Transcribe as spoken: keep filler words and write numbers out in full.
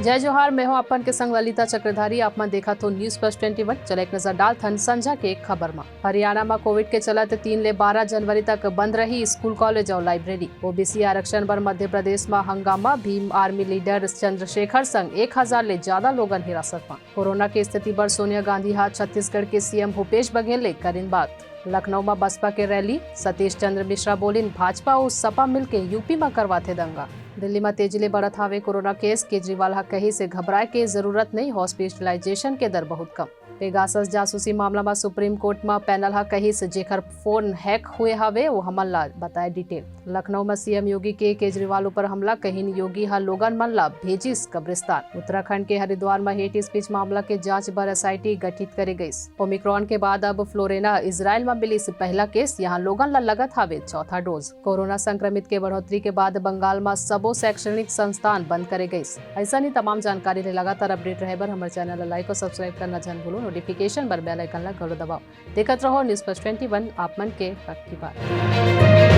जय जोहार, मैं हूं अपन के संग ललिता चक्रधारी। आप मन देखत हो News Plus Twenty One। चलो एक नजर डालथन संझा के खबर म। हरियाणा म कोविड के चलत तीन ले बारह जनवरी तक बंद रही स्कूल, कॉलेज अउ लाइब्रेरी। ओबीसी आरक्षण बर मध्य प्रदेश म हंगामा, भीम आर्मी लीडर चंद्रशेखर संग एक हजार ले ज्यादा लोगन हिरासत म। कोरोना के स्थिति बर सोनिया गांधी ह छत्तीसगढ़ के सीएम भूपेश बघेल ले करिन बात। लखनऊ म बसपा के रैली, सतीश चंद्र मिश्रा बोलिन भाजपा अउ सपा मिलके यूपी म करवाथे दंगा। दिल्ली म तेजी ले बढ़त हावे कोरोना केस, केजरीवाल ह कहिस घबराए के जरूरत नइ, हॉस्पिटलाइजेशन के दर बहुत कम। पेगासस जासूसी मामला म सुप्रीम कोर्ट म पैनल ह कहिस जेखर फोन हैक हुए हवे वो हमन ला बताए डिटेल। लखनऊ म सीएम योगी के केजरीवाल ऊपर हमला, कहिन योगी ह लोगन मन ला भेजिस कब्रिस्तान। उत्तराखंड के हरिद्वार म हेट स्पीच मामला के जांच बर एसआईटी गठित करे गइस। ओमिक्रॉन के बाद अब फ्लोरेना इजराइल म मिलिस पहला केस, यहां लोगन ला लगत हावे चौथा डोज। कोरोना संक्रमित के बढ़ोतरी के बाद बंगाल म सबो शैक्षणिक संस्थान बंद करे गइस। अइसन ही तमाम जानकारी ले लगातार अपडेट रहे बर हमर चैनल ला लाइक अउ सब्सक्राइब करना झन भूलो। नोटिफिकेशन बर बेल आइकन ला घलो दबाओ। देखत रहो News Plus Twenty One, आप मन के हक की बात।